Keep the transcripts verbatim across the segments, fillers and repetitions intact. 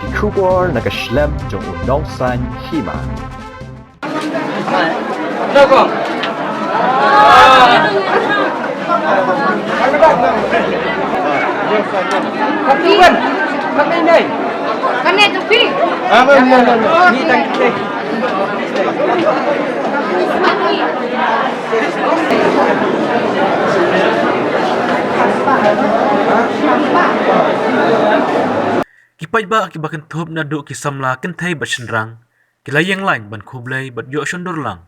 Ki khubor na ka shlem jong u nongsan hima. Ki paidbah kiba kynthup naduh ki samla kynthei bad shynrang ki la ïeng lain ban khublei bad ïoh shondur lang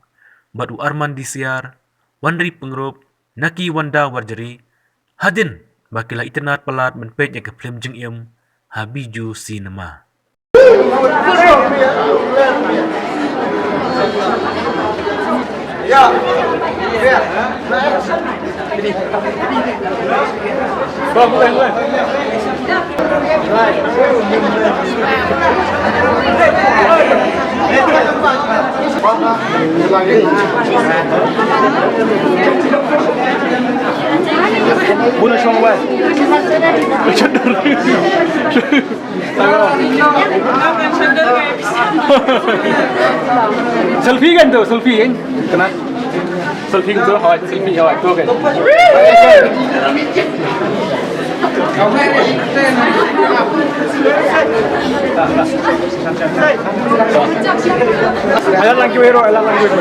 bad u Arman Disiar, Wanri Pyngrope, Naki Wanda Warjri hadien ba ki la itynnad palat ban peit ïa ka phlim jingim ha Bijou Cinema. Bună și un băiat. Selfie kan tu, selfie kan. Kena. Selfie tu, hoi, selfie hoi, tu kan. Alat lang kiwero, alat lang kiwero.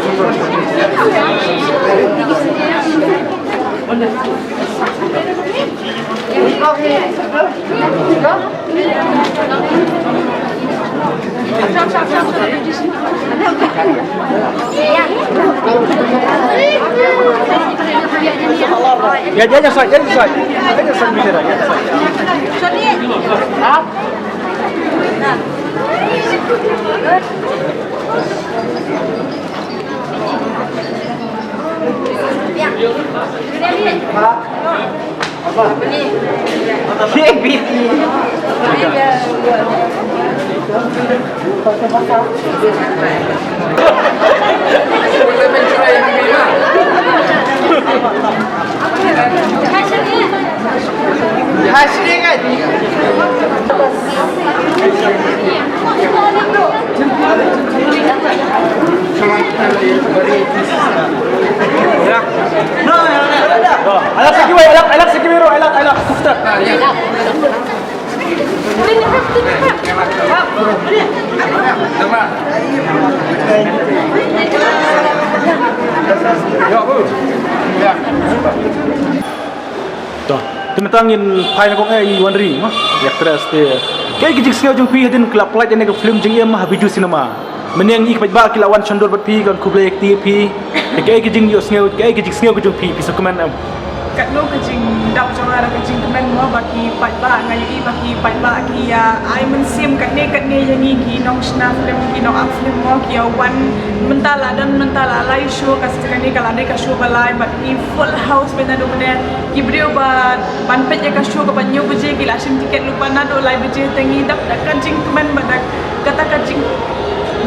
Ya, ya, ya, side, ya, side. Ya, ya, side, ya, ya, side. Alak sa kiwei, alak, alak sa kiwei ruh, alak, alak. Kuftat. To, te mynta ngin phai na kong eh i Wanri, ma? I actress te. Kaei ka jingsngew jong phi hadien ba la pynlait ïa kane ka film jingim ha Bijou Cinema? Mynne ngi i ki paidbah ki la wan shon dur bad phi, kan khublei ïa kti phi. Kaei ka jingïohsngew, kaei ka jingsngew ka jong phi, phi sa comment em? Katno ka jingdap jong nga, ka jingkmen mo ba ki paidbah, nga ïohi ba ki paidbah ki ïa ai mynsiem katne katne ïa ngi ki nongshna film, ki nongap film mo, ki ïa wan mynta la don, mynta la lai show, ka sdang kane ka la dei ka show ba lai bad ngi full house mynta naduh mynne. Ki briew ba ban peit ïa ka show kaba hynñiew baje ki la shim tiket lypa naduh lai baje, te ngi dap da ka jingkmen bad da kata ka jing,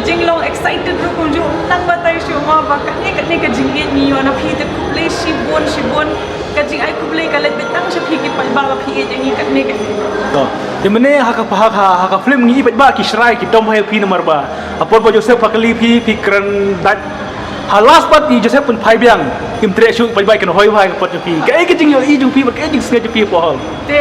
jinglong excited ruh kumjuh tang batai shuh mo ba katne katne ka jingïeit ngi ïoh na phi, te khublei shibun shibun. Ka jingai khublei ka leit beit tang sha phi ki paidbah ba phi ïeit ïa ngi katne katne. To, te mynne ha ka, ha ka, ha ka film ngi i paidbah ki shrai ki dom ha ïa phi namar ba ha por ba Joseph ha kylli phi, phi kren dait. Ha last pat i Joseph pynphai biang. Kim treh shuh, paidbah kin hoi bha ïa ka pot jong phi. Kaei ka jingïohi jong phi bad kaei ka jingsngew jong phi hapoh hall? Te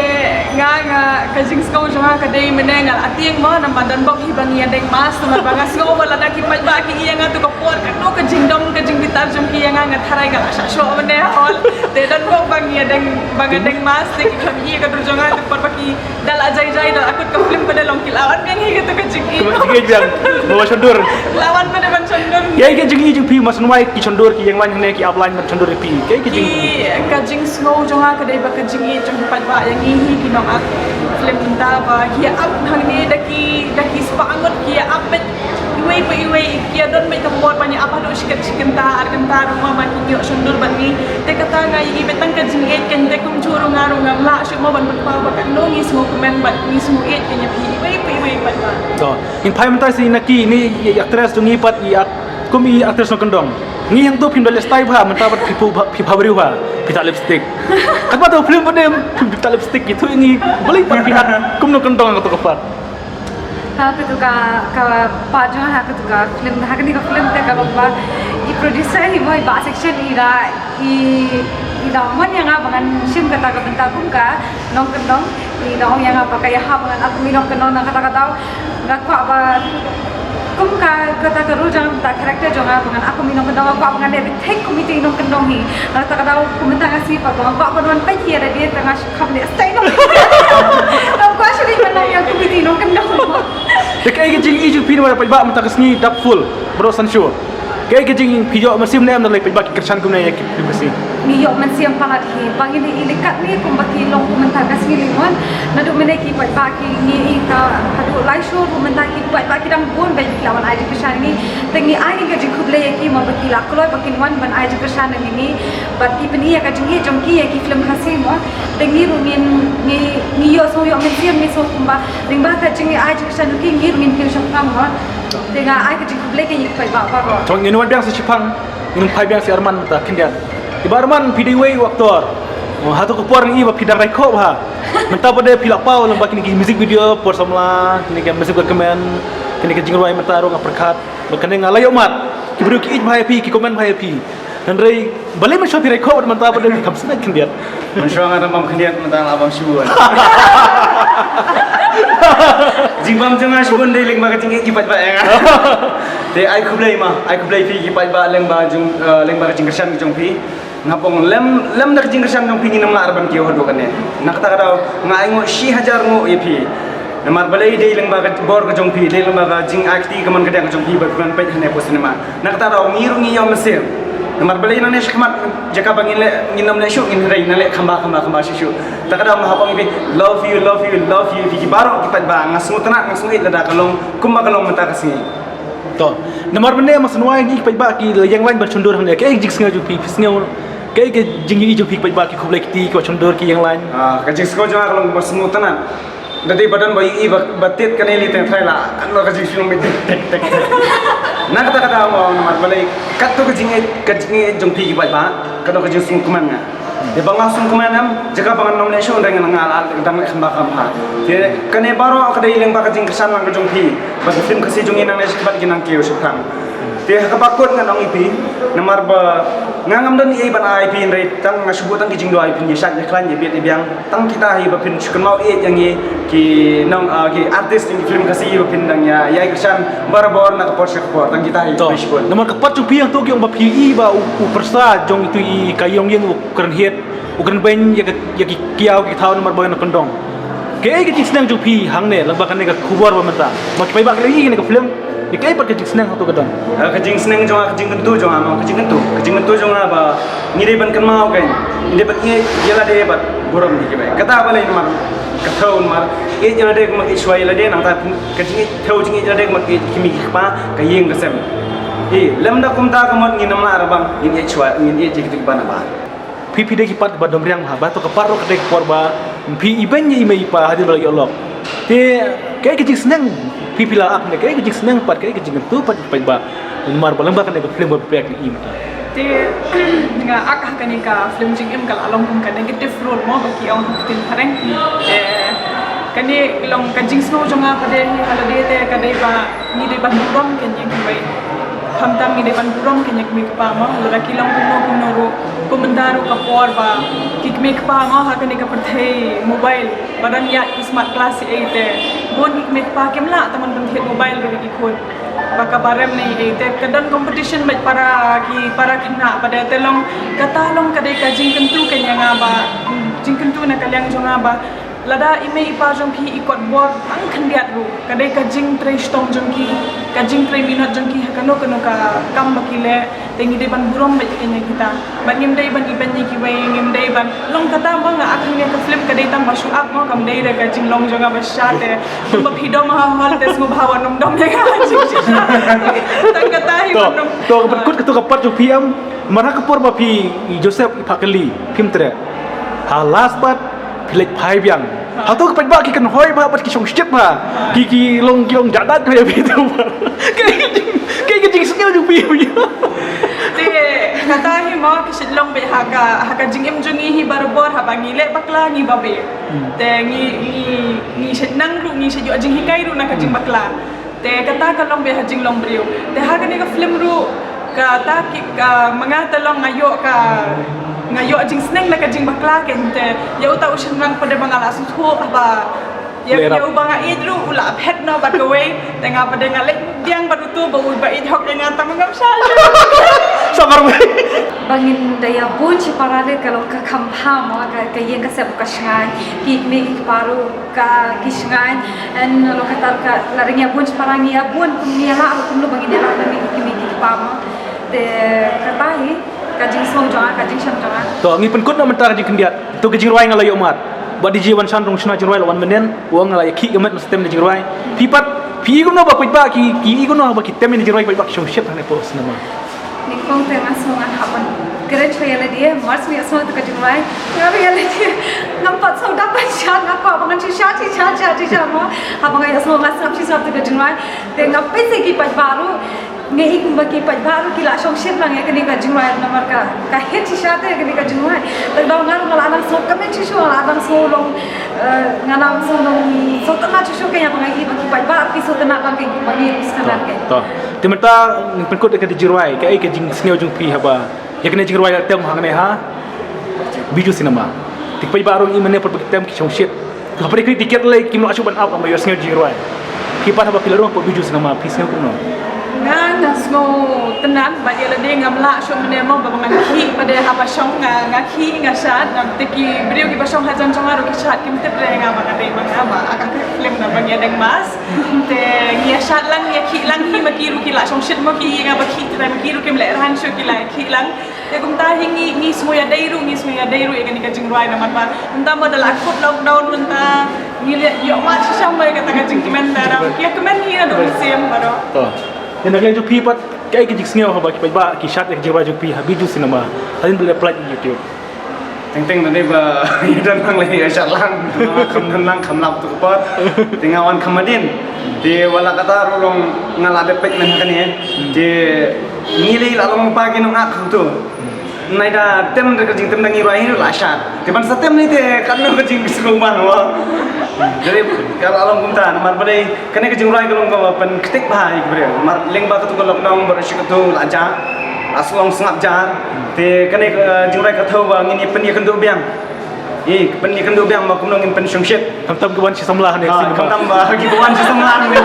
nga, nga, ka jingsngew jong nga ka dei mynne nga la tieng mo namar don bok hi ba ngi ïa deng mask namar ba nga sngew ba lada ki paidbah ki ïa nga tu ka por katno ka jingdom ka jingbitar jong ki ïa nga, nga tharai nga la shah shoh mynne ha hall. Te don bok ba ngi ïa deng, ba nga deng mask te ki khlem ïa ka dur jong nga, te por ba ki da la jai jai da la kut ka film pat da long ki la wan biang hi kata ka jingïeit. Ka jingïeit biang. Ba wan shon dur. La wan pat da ban shon dur. Ïa ka jingïeit jong phi, ma sngewbha ki shon dur ki ïeng line hangne ki ap line ban shon dur ïa phi. Ïa ka jingïeit. Ki, ka jingsngew jong nga ka dei ba ka jingïeit jong ki paidbah ïa ngi hi ki nongap film mynta ba ki ap hangne da ki, da ki spah ngut ki ap beit. Iwei pa iwei, ki ïa don beit ka por ban ïa ap haduh shi kynta, ar kynta ruh ma, ma ki ïoh shon dur bad ngi. Te kata nga ïohi beit tang ka jingïeit, kan te kumjuh ruh nga ruh ngam lah shuh mo ban pynpaw ba katno ngi sngewkmen bad ngi sngewïeit ïa phi iwei pa iwei pat ba. To, ngin phai mynta sha i Naki, i actress jong ngi pat, i act-, kum i actress nongkyndong. Ngi hangto phim da leh style bha, mynta pat phi phu bha, phi bha briew bha, phi tah lipstick. Katba to film pat ne, phim tah lipstick, ki thuh ïa ngi balei pat phi act kum nongkyndong kato ka part. Ha katu ka ka part jong ha katu ka film, ha kani ka film te ka ba i producer hi mo i ba section i da i i da mon ïa nga ba ngan shim kata ka bynta kum ka nongkyndong. I da ong ïa nga ba ka ïa ha ba ngan ap i nongkyndong na kata ka daw nga kwah ba kum ka kata ka role jong ta character jong nga ba ngan ap i nongkyndong, nga kwah ba ngan dei thik kum i nongkyndong hi. Na kata ka daw kum mynta nga sngew ba nga kwah ba ngan peit hi da dei ta nga Kam dei stay no. Tang ko shu dei ban nang ïa kumne nongkyndong. Te kaei ka jingïohi jong phi namar paidbah mynta ka sngi dap full baroh san shuh? Kaei ka jingïohi phi, ïoh mynsiem ne em na lei paidbah ki kyrshan kumne ïa ki film ka sngi? Ngi ïoh mynsiem palat hi ba ngi dei i likat ngi kumba ki long kum mynta ka sngi lei mon. Naduh mynne ki paidbah ki ngi i ka haduh lai shuh ruh mynta ki paidbah ki dang bun ba ki la wan ai jingkyrshan ngi. Te ngi ai ka jingkhublei ïa ki mo ba ki la kloi ba kin wan ban ai jingkyrshan ngi. Bad i pyni ïa ka jingïeit jong ki ïa ki film Khasi mo. Te ngi ruh ngin ngi ngi ïoh sngewthuh ïoh mynsiem ngi sngewthuh kumba lyngba ka jingïeit ai jingkyrshan jong ki ngi ruh ngin kiew shaphrang mo. Te nga ai ka jingkhublei ka ïa ki paidbah baroh. Tang ngin wan biang sa shipang, ngin phai biang sa Arman mynta khyndiat. I Bah Arman phi dei wei u actor. Oh, hato ka por ngi i ba phi dang rai khoh bha. Mynta ba dei phi la paw lang ba kine ki music video por samla, kine ki music document, kine ki jingrwai mynta ruh nga pyrkhat. Ba kane nga la ïoh mad. Ki briew ki ïeit bha ïa phi, ki comment bha ïa phi. Hynrei balei mynshuwa phi rai khoh mynta ba dei phi kham sngew khyndiat? Mynshuwa nga dang bam khyndiat mynta nga la bam shibun. Jingbam jong nga shibun dei lyngba ka jingïeit ki paidbah ïa nga. Te ai khublei ma, ai khublei phi ki paidbah lyngba jong, eh, lyngba ka jingkyrshan jong phi. Nga pong lem lem da ka jingkyrshan jong phi ngin ym lah re ban kiew haduh kane. Na kata ka daw nga ai nguh shi hajar nguh ïa phi. Namar balei dei lyngba ka bor ka jong phi, dei lyngba ka jingakti ka mon ka diang ka jong phi ba phi wan peit hangne hapoh cinema. Na kata daw ngi ruh ngi ïoh mynsiem. Namar balei nangne shakhmat jaka ba ngin leh ngin ym leh shuh ngin hynrei nang leh khamba khamba khamba shuh shuh. Ta ka daw nga hap ong ïa phi love you, love you, love you phi ki baroh ki paidbah, nga sngewtynnat nga sngewïeit lada ka long kumba ka long mynta ka sngi. To namar mynne ma sngewai ngi ki paidbah ki la ïeng lain ban shon dur hangne, kaei ka jingsngew jong phi, phi sngew kaei ka jingïohi jong phi ki paidbah ki khublei kti ki ba shon dur ki ïeng lain? Ah, ka jingsngew jong nga ka long ba sngewtynnat. Da dei ba don ba ïohi ba, ba tied kane lei teng tharai la kan long ka jingshong mei tek tek tek tek. Na kata kata mo namar balei katto ka jingïeit, ka jingïeit jong phi ki paidbah ka don ka jingsngewkmen nga. Te ba nga sngewkmen em jaka ba ngan ym leh shuh hynrei nga la dang leh kham bha kham bha. Te kane baroh ka dei lyngba ka jingkyrshan lang ka jong phi. Ba ka film Khasi jong ngi nangne shakhmat ki nang kiew shaphrang. Te ha kaba kut ngan ong ïa phi namar ba nga ngam don ei ban ai phi hynrei tang nga shu buh tang ki jingduwai phin ïa shait ïa khlaiñ ïa bieit ïa biang. Tang kita hi ba phin shu kynmaw ïeit ïa ngi ki nong, ah, ki artist jong ki film Khasi ba phin dang ïa ïa kyrshan barabor na ka por sha ka por, tang kita hi. To, phi shu bun. Namar ka part jong phi hangto ki ong ba phi i ba u, u pyrsa jong itu i ka ïong ïeng u kren hiet, u kren beiñ ïa ka, ïa ki kiaw ki thaw namar ba nongkyndong. Kaei ka jingsneng jong phi hangne lyngba kane ka khubor ba mynta? Ma ki paidbah ki la i kane ka film. Ïa kaei pat ka jingsneng hato ka don? Ah, ka jingsneng jong nga, ka jingkyntu jong nga, ka jingkyntu, ka jingkyntu jong nga ba ngi dei ban kynmaw kein, ngi dei ban ïeit ïa lade bad burom ïa kiwei. Kata balei namar ka thew namar ïeit ïa lade kumba ïeit shuwa ïa lade, nangta ka jingïeit thew jingïeit ïa lade kumba ïeit ki kmie ki kpa, ka ïing ka sem. Eh, lymda kumta ka mut ngin ym lah re ba ngin ïeit shuwa, ngin ïeit ïa kitu kiba nabar. Phi phi dei ki part ba dom riang bha, ba to ka part ruh ka dei ka por ba phi ibeiñ ïa i mei i pa hadien ba la ïoh lok. Te kaei ka jingsneng phi phi la ak ne, kaei ka jingsneng pat, kaei ka jingkyntu pat pat ba namar ba lyngba kane ka film ba phi phi im ta. Te nga ak ha kane ka film Jingim ka la long kum ka negative role mo ba ki ong ha ka ktien phareng. Te kane long ka jingsngew jong nga pat de hi ha lade te ka dei ba ngi dei ban burom kein ïa kiwei. Khamtam ngi dei ban burom kein ïa ki kmie kpa mo, lada ki long kumno kumno ruh, kum mynta ruh ka por ba ki kmie kpa mo ha kane ka pyrthei mobile ba dang ïaid ki smart class ei te, bun ki kmie kpa kim lah tang ban pynthied mobile ruh ïa ki khun. Ba kaba rem ne ei te ka don competition bad para ki para khynnah ba dei te long, kata long ka dei ka jingkyntu kein ïa nga ba, jingkyntu na ka liang jong nga ba lada i mei i pa jong phi i kot bor tang khyndiat ruh, ka dei ka jingtrei shitom jong ki, ka jingtrei minot jong ki ha kano kano ka kam ba ki leh, te ngi dei ban burom bad ïa kita. Bad ngim dei ban ibeiñ ïa kiwei, ngim dei ban long kata mo, nga ak hangne ka film ka dei tang ba shu ak mo, kam dei da ka jinglong jong nga ba shisha te. Kumba phi dom ha hall te sngewbha wan ym dom ïa nga jingshisha. Tang kata hi. To, wan ym to ka pat kut kato ka part jong phi em. Mar ha ka por ba phi i Joseph i phah kali phim treh. Ha last part phi leit phai biang. Hato ka paidbah ki kynhoi bha bad ki shong shit bha. Ki ki long ki long jadat bha ïa phi to bha. Kaei ka jing, kaei ka jingsngew jong phi. Te Kata hi mo ki shait long beit ha ka, ha ka jingim jong ngi hi barabor, haba ngi leh bakla ngi babe. Te ngi, ngi, ngi shait nang ruh, ngi shait ïoh jinghikai ruh na ka jingbakla. Te kata ka long beit ha jinglong briew. Te ha kane ka film ruh, kata ki, ka ma nga te long nga ïoh ka, nga ïoh jingsneng na ka jingbakla kein. Te ïa uta u shynrang pat de ba nga la sngewthuh haba ïa, ïa uba nga ïeit ruh u la phet noh bad kawei. Te nga pat de nga leit biang bad uto ba u ba ïeit hok ïa nga, tang ma ngam shah. Sabar wei. Ba ngin da ïa bun shi para de ka long ka kham bha mo, ka, ka ïing ka sem ka shngaiñ, ki kmie ki kpa ruh ka ki shngaiñ. En lo kata ka la ring ïa bun shi para ngi ïa bun kum ngi ïa lah ruh kumno ba ngin ïa lah na ngi ki kmie ki kpa mo. Te kata hi ka jingsngew jong nga, ka jingshem jong nga. To ngi pynkut noh mynta ka jingkhyndiat. To ka jingrwai nga la ïoh mad. Ba D J Wanshan Rungshna jingrwai la wan mynnin, u ong nga la ïa khih ka met, nga sa tem ïa ka jingrwai. Phi pat, phi i kumno ba paidbah ki, ki i kumno ba ki tem ïa ka jingrwai, paidbah ki shongshit hangne hapoh cinema? Nyngkong te nga sngew ngan hap ban kren shuwa ïa lade, mars ngi ïa sngew te ka jingrwai. Nga ïa lade ngam pat sngew dap ban shad, nga kwah ba ngan shu shad, shu shad, shu shad, shu shad mo. Haba nga ïa sngew nga sngap shu sngap te ka jingrwai. Te nga peit sha ki paidbah ruh, nga i kumba ki paidbah ruh ki la shongshit lang ïa kane ka jingrwai namar ka, ka hit shisha te ïa kane ka jingrwai. Te da nga ruh nga la nang sngew kmen shisha, nga la nang sngew long, eh, nga nang sngew long sngewtynnat shisha kein haba nga i ba ki paidbah ki sngewtynnat lang kein kumba ngi ruh sngewtynnat kein. To. Te mynta ngi pynkut ïa ka jingrwai, kaei ka jingsngew jong phi haba ïa kane ka jingrwai la tem hangne ha Bijou Cinema? Te ki paidbah ruh ngi mynne pat ba ki tem ki shongshit. Hapdeng kane tiket lei kim lah shuh ban ap, haba ïohsngew jingrwai. Phi pat haba phi la rung hapoh Bijou Cinema phi sngew kumno? Nga, nga sngewtynnat bad ïa lade ngam lah shuh mynne mo ba ngan khih, bad haba shong nga, nga khih nga shad, nga, te ki briew kiba shong hajan jong nga ruh ki shad, kim tip re nga ba nga dei ba nga ba ka film na ba ngi ïa deng mask. Te ngi ïa shad lang, ngi ïa khih lang hi, ma ki ruh ki la shongshit mo, ki ïa nga ba khih, te ma ki ruh kim lehraiñ shuh, ki la khih lang. Te kumta hi ngi, ngi sngew ïadei ruh, ngi sngew ïadei ruh ïa kane ka jingrwai namar ba mynta mo da la kut lockdown mynta ngi la ïoh mad shisha mo ïa kata ka jingkmen, te da ki ïa kmen hi na dong siem baroh. To. Te na ka liang jong phi pat, kaei ka jingsngew haba ki paidbah ki shad ïa ka jingrwai jong phi ha Bijou Cinema hadien ba la pynlait YouTube? Teng teng na dei ba ïa don lang lei ïa shad lang, kham don lang, kham lap tu ka por. Te nga wan kham hadien. Te wat la kata ruh long nga la dep peit mynta kane. Te ngi lei la long ba ki nong ak tu. Nai da tem da ka jingtem da ngi rwai hi ruh la shad. Te ban sa tem ni te katno ka jingsngewbha wa. Jadi ka la long kumta namar ba dei kane ka jingrwai ka long kaba pynktik bha ïa ki briew. Namar lyngba katu ka lockdown baroh shi katu la jar. La long sngap jar. Te kane ka jingrwai ka thew ba ngin ïa pynïakynduh biang. Ïa pynïakynduh biang ba kumno ngin pynshongshit. Khamtam ki wan shi samla ne. Ha, khamtam ba ki wan shi samla ne.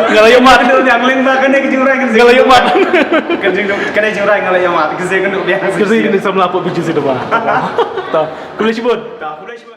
Nga la ïoh mad. Kynduh biang lyngba kane ka jingrwai ka. Nga la ïoh mad. Ka jing, kane jingrwai nga la ïoh mad. Ka jingkynduh biang. Ka jingkynduh samla hapoh Bijou Cinema. Ta. Khublei shibun. Ta, khublei shibun.